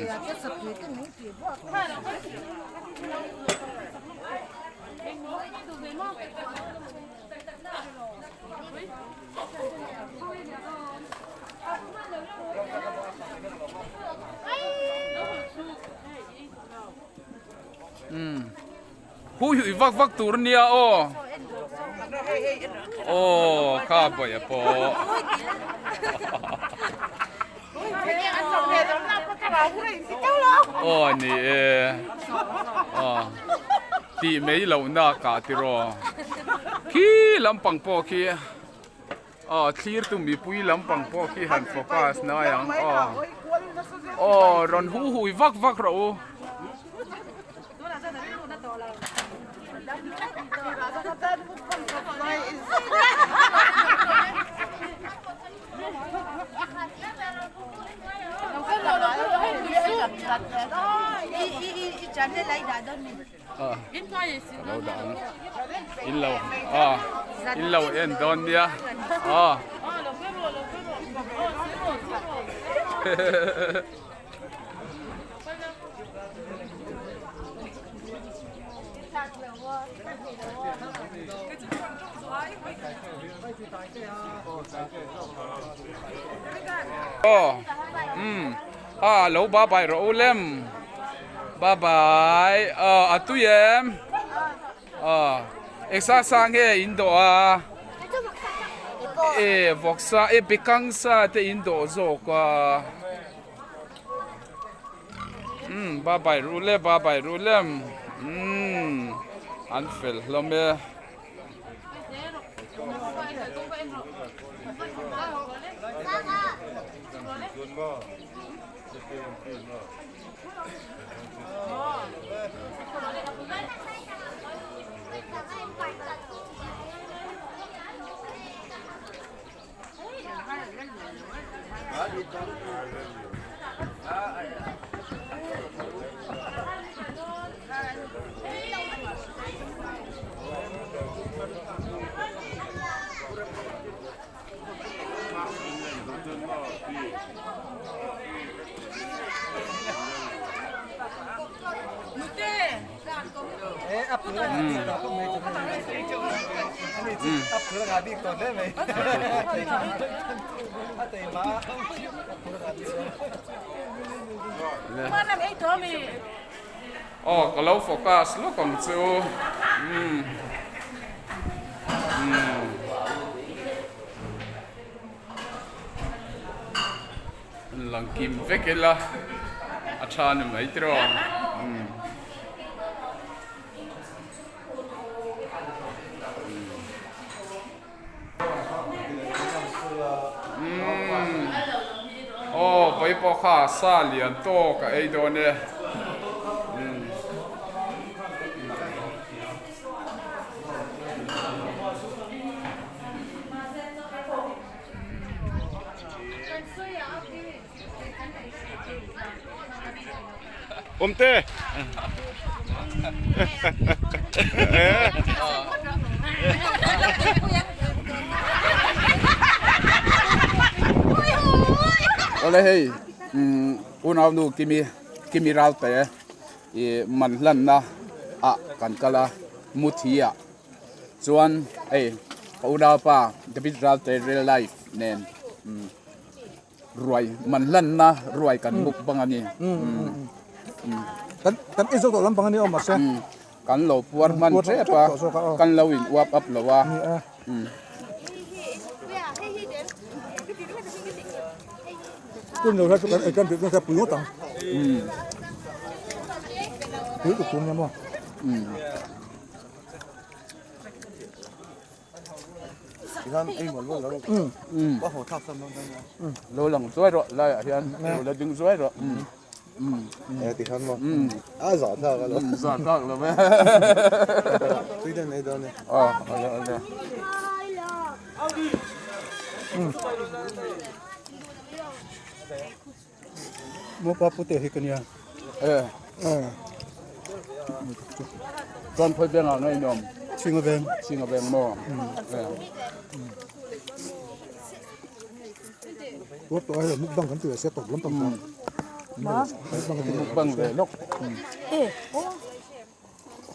Umm. Hui hui vak vak tur nia aw. Aw kha bawih a pawh. Aw ni e. Aw tih mai lohna kah tiraw. Khi lampang pawh khi aw thlir tu mipui lampang pawh khi han focus nai ang aw. Aw rawn hu hui vak vak rawh u. Lo dah ang in lo aw in lo en dawn nia aw. Aw umm a lo ba bai rawh u lem ba bai aw a tui em aw engsa sa nge in dawh a e vawksa e bekang sa te in dawh zawk a. Umm ba bai ru le ba bai ru le umm an fel hlawm e. Aw ka lo focus lawk ang chu umm umm. Lang kim vek ila a tha ni mai tiraw umm. Umm aw vawi pawh kha sa lian tawk a ei dawn e umm. Awmte. Awle hei unau nu Kimi Kimi Ralte i man hlanna ah kan kal a Muthi ah chuan hei ka unaupa David Ralte real life nen Ruai man hlanna ruai kan muk bang a ni. Kan kan ei zawk tawh lampang a ni awm mahse. Kan lo puar hman tep a, kan lo in uap up lo a. Tun lo hla chu kan ei kan tih chuan pui ngawt ang. Pui tuk tur nia maw. Lo lang zuai rawh laiah hian lo la ding zuai rawh. A zah thlak a lo. Zah thlak lo e. Tui den ei dawn e. Aw awle awle. Mopa pute hi ka nia. E. Chuan phawi veng ah ngei nuam. Chhinga veng. Chhinga veng maw. E. Tuar tawh ai mukbang kan ti ve sia tawp lampang kha. Mukbang ve lawk.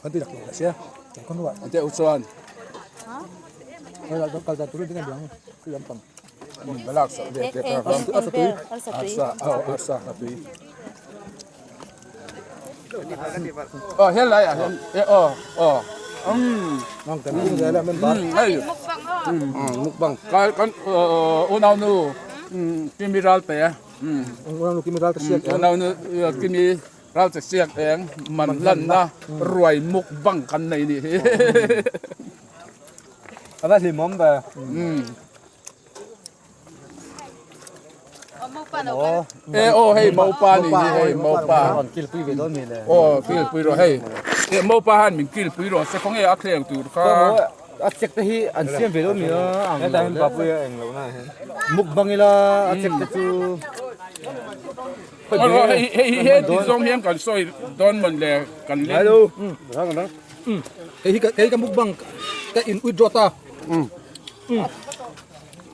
Kan ti dak lo sia. Kan ruah. Ante u chuan. Kal kal dan turin dengan biang lampang. Balak sa ve te ka. Asa tui. Asa asa tui. Ờ hiện lại à hiện ờ ờ um Nang kan tin zela men bar. Hey. Mukbang. Cái con unau nu kimi ral te. Unau nu kimi ral te siak. Unau nu kimi ral te siak eng man lan na ruai mukbang kan nei ni hi. Ava hlimawm ve. E aw hei maupa ni hi hei maupa. Kilpui ve dawn mi le. Aw kilpui rawh hei. E maupa han min kilpui rawh se khawnge a thleng tur kha. A chek te hi an siam ve lo mi a ang lo le. Mukbang ila a chek te chu. Hei hei he ti zawng hian kan sawi dawn mawn le kan leng. Hello. Hei hi kei ka mukbang ka in withdraw ta.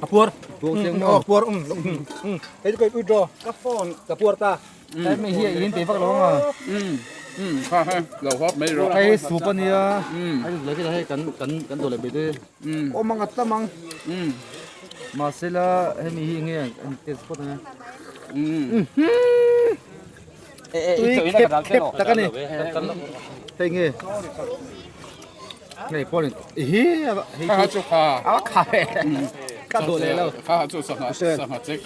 A puar. Aw puar. Hei chu ka in withdraw. Ka phone ka puar ta. Hei mi hi a in tei vak lo ang a. Kha kha lo hawp mai rawh. Hei soup a nia. Hei chu leh hei kan kan kan dawh leh bete. Awm ang a tam ang. Mahsela hemi hi enge an test phawt ang e. Tui khep khep tak a ni. Hei nge. Hei pawh ni. Hi hei kha chu kha. A kha ve. Ka dawh leh lo. Kha chu sangha sangha chek.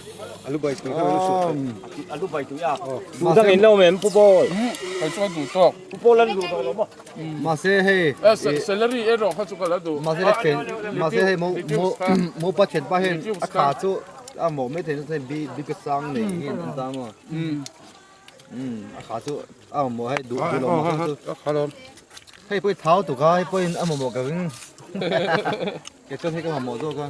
Alu bai tui kha su. Alu bai tui a. Duh dang in lo mem pu Paul. Kai chuan duh tawk. Pu Paul an duh tawh lo maw. Mahse hei. Celery erawh kha chu ka la duh. Mahse le chen mahse hei mo mo mo pa chen pa hian a kha chu a mawh mai thei nasa bi bi ka sang nei hi an ta maw. A kha chu a mawh hei duh duh lo mah chu. A kha lawm. Hei pawh i thau tuk a hei pawhin a mamawh ka ring. Kei chuan hei ka mamawh zawk a.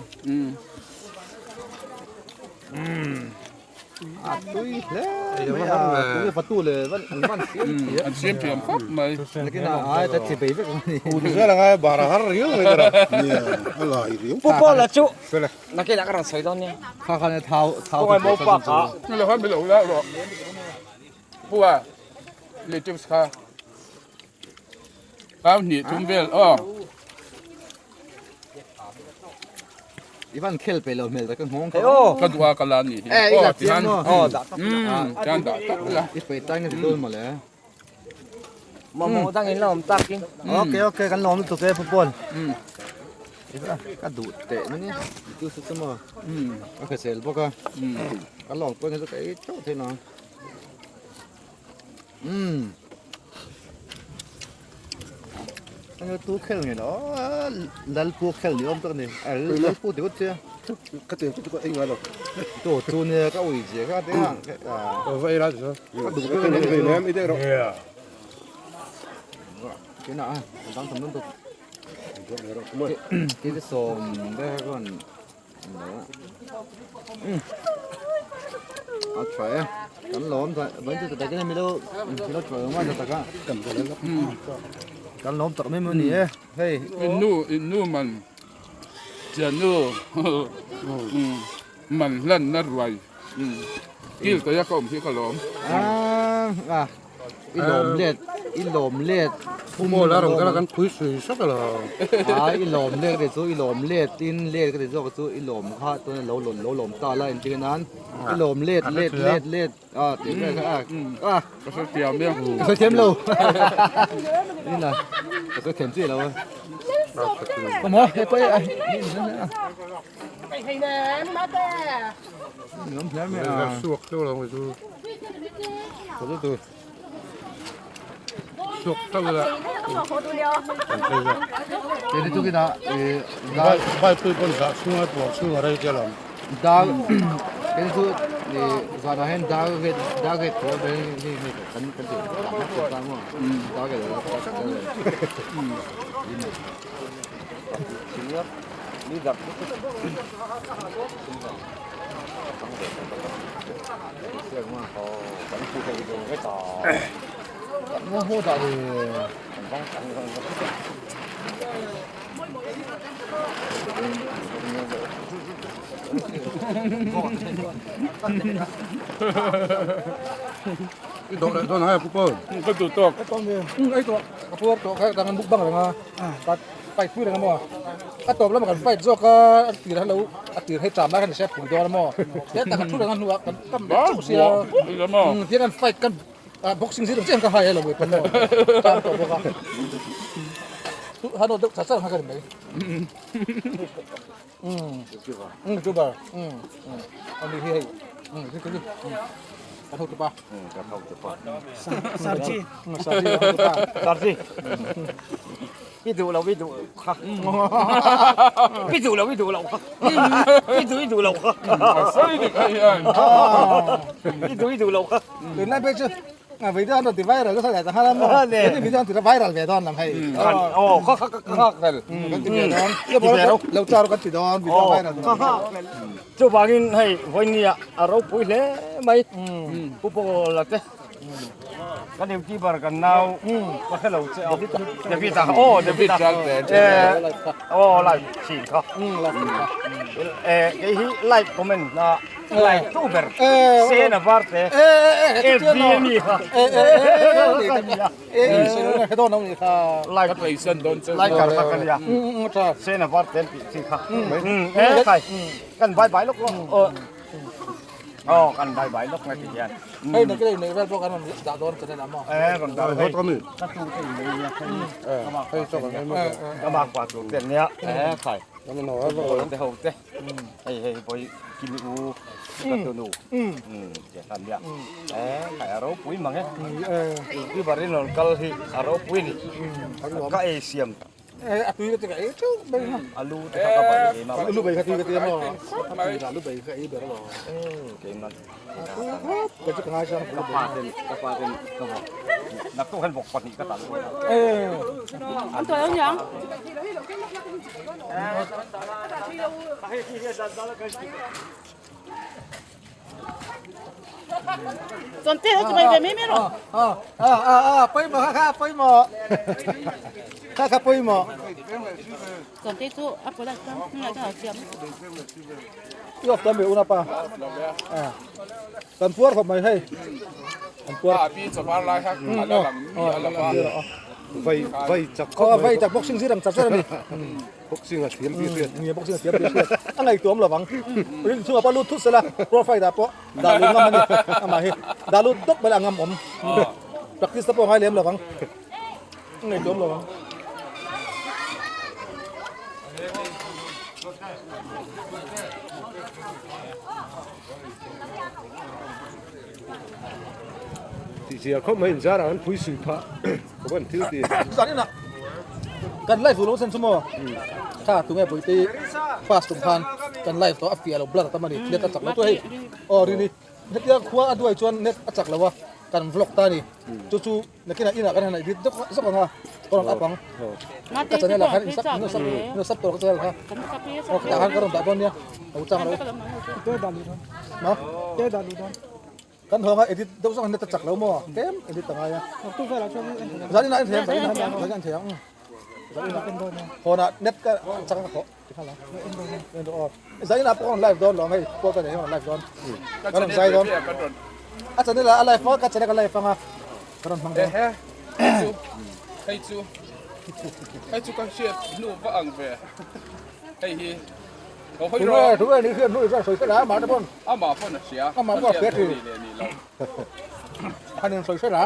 A tui hle mai a, tui fatu leh van an van siam thiam. An siam thiam khawp mai. Nakin a ai ta chi bei vek ang ni. U zel anga bar a har riau mai tara. Nia, a lai riau. Pu Paula chu nakin ah ka rawn sawi dawn nia. Kha khan thau thau Kawng ai mo pa kha. Ni lo khan mi lo la rawh. Pu a lettuce kha. Kau hnih thum vel aw. I van khel pe lo hmel tak nghawng kha. Ka duh a ka la ni hi. Eh, i la chiang maw? Aw, dah tak la. Tian dah tak la. I pe tai nge ti dawn mawle. Mamawh dang in la awm tak in. Okay, okay, kan lawm lutuk e Pu Paul. Ka duh teh mai ni. Tu su chu maw. Ka khesel bawk a. Ka lawm pawh hian chu ka ei teuh thei lo. Umm. Anh tu khel nge lo lal pu khel ni om tak ni. Lal pu ti got che. Ka ti tu ka ei ngai lo. To chu ne ka ui je ka te a. Va ei la chu. Ka du ka nei ve nem i de ro. Ke na a dang tham non to. Ke te som de kon. A tha e kan lawm ta vain chu tak in milo milo tha ma ta taka kan lawm tak mai mai ni e hei in nu in nu man chian nu man hlan na ruai kil ta ya ka awm hi ka lawm a I lawm let, i lawm let. Pu maw la rawn kal a kan phui sui sawk elo. A i lawm let ka ti chu i lawm let in let ka ti zawk chu i lawm kha chuan lo lo lawm ta la inti nan i lawm let let let let a tih vel kha a a ka sawi thiam e ka sawi thiam lo ni la ka sawi thiam chiah lo a ka maw he pawh a Ngam hle mai a. Suak teuh lo mai chu. Ka chu tur. Suak teuh la. Ke chu kina e bai bai pui pon za chhunga tuar chhunga rei te lam. Dar ke chu e za na hen dar ge dar ge to be ni ni kan kan ti ta mo. Dar ge la ta ta. I dawh leh dawn hai a pu Paul. Ka duh tawk. Ei tawh ka puar tawh kha dang an mukbang reng a. Fight pui reng a maw? A tawp lamah kan fight zawk a, a tir a lo a tir hei cham lai khan hre pui dawn a maw? Tiang tak kan thu reng a hnuah kan kam leh chauh sia. Tiang kan fight kan boxing zir ang chiah ang ka hai a lo mui pawn maw? Cham tawh bawk a. Han aw deuh char char ang kha ka ni mai. Youtuber. Ani hi hei. Kan hotupa. Kan hotupa. Sarji. Sarji hotupa. Sarji. I duh lo i duh kha. I duh lo i duh lo kha. I duh i duh lo kha. A sawi dik a hian. I duh i duh lo kha. Tunlai phei chu. A video an rawn ti viral nasa leh ta nghal a maw? Keini video an ti viral ve dawn lam hei. Aw kha kha ka nghak hlel. Kan ti ve dawn. Lo char kan ti dawn video viral. Ka nghak hlel. Chuvangin hei vawinia a ropui hle mai. Pu Paula te kan youtuber kan nau ka hre lo che a. David a aw David a aw live thin kha. Kei hi like comment na Like tu ber sen a var te FB a mi kha like kar kha ka nia sen a var te an tih chi kha e khai kan bai bai lawk lawk aw kan bai bai lawk ngai ti hian hei na kile nei vel pawh kan rawn dah dawn channel ah maw e rawn dah hei ka tu te in nei nia hei ka mak pa tur te an nia e khai te ho te Hei hei bawi kimi u ka tunu che khan nia e khai a ropui mang e youtuber in rawn kal hi a ropui ni ka ei siam e a tui ka ti ka ei theuh mai ha alu te kha ka bai ei ma alu bai kha tui ka ti emaw alu bai kha ei ber lo keimah ka chu ka ngai sang ka pa ten ka pa ten ka vawk naktuk hian vawk pahnih ka talh e an tuai lo niang Chọn tê cho mày về mấy mấy rồi. À à à à, pawimawh kha kha pawimawh. Kha kha pawimawh. Chọn tê chu a pawh lai chuan hnungah chuan a siam. I off tam ve una pa. À. Kan puar khawp mai hei. Kan puar. A pi chavar lai kha a la lang mi a la pa. Vai vai chak khawp mai. Vai chak boxing zir ang chak zet a ni. Boxing a thiam tih hriat. Nia boxing a thiam tih hriat. A ngaihtuam lo vang. Rin chungah pawh lut thut sela profile ah pawh dah lut ngam a ni. Amah hi dah lut dawk mai la a ngam awm. Practice te pawh a ngai lem lo vang. A ngaihtuam lo vang. Tih zia khawp mai inzarah an phui sui phah khawp an thil ti. Zan inah kan live duh lo sen chu maw kha tunge Bawihte pass tum khan kan live tawh a fiah lo blur a tam a ni net a chak lo chu hei aw rini hetia khua a duai chuan net a chak lo a kan vlog ta a ni chu chu nakinah inah kan han edit zawk zawk ang a ka rawn up ang ka channel ah khan in sub in sub tawh ka channel kha aw ka tah khan ka rawn dah dawn nia a u chang a lo Kan hawnga edit deuh zawk hian a chak lo maw? Tlem edit a ngai a. Zan inah en thei ang, zan inah zan inah en thei ang. Zan inah hawnah net ka chak ang ka thawh ti kha la. En dawn aw. Zan inah pawh ka rawn live dawn lo ang hei pawh ka nei hi ka rawn live dawn. Ka rawn zai dawn. A channel ah a live a, ka channel ka live ang a. Ka rawn hmang dawn. Ehe, hei chu, hei chu, hei chu ka hriat hnu va ang ve. Hei hi. Tunge tunge ni hian hnui chuan sawi sela amah te pawn amah pawn a hria amah pawh a hria thin han in sawi sela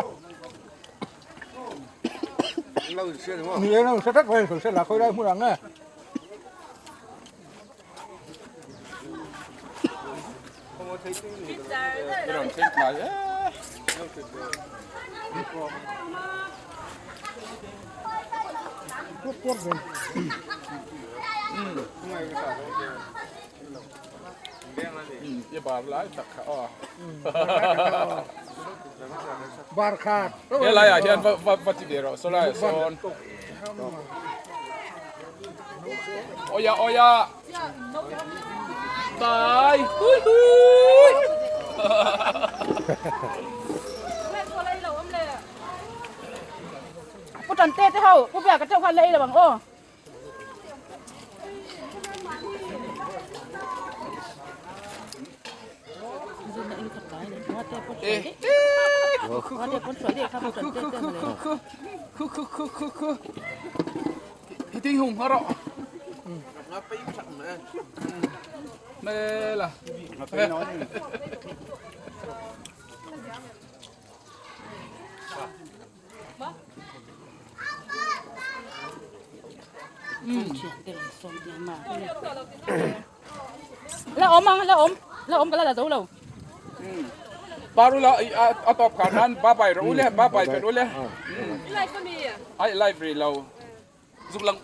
ni e lo in hre tlat mai in sawi sela khawi lai hmun ang nge He laiah hian va va ti ve rawh saw laiah sawn awia awia. Bye. Hui hui. Pu tan te te ho, pu bia ka chau kha lei lo ang aw. Hi tinh hùng hết rồi. Mê là. La awm ang, la awm, la awm ka la la zo lo. Parula a tawp khar nan ba bai rawh u le, ba bai pet u le. Ai live ri lo. Zuk lang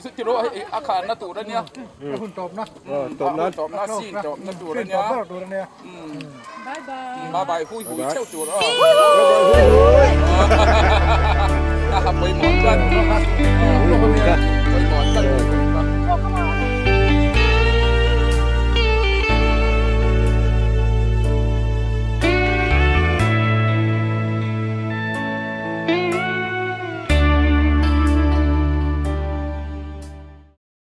zuk ti rawh hei a kharna tur a nia. Hun tawpna. Tawpna tawpna scene tawpna tur a nia. Bye bye. Bye bye hui hui theuh tur aw. A pawimawh tlat.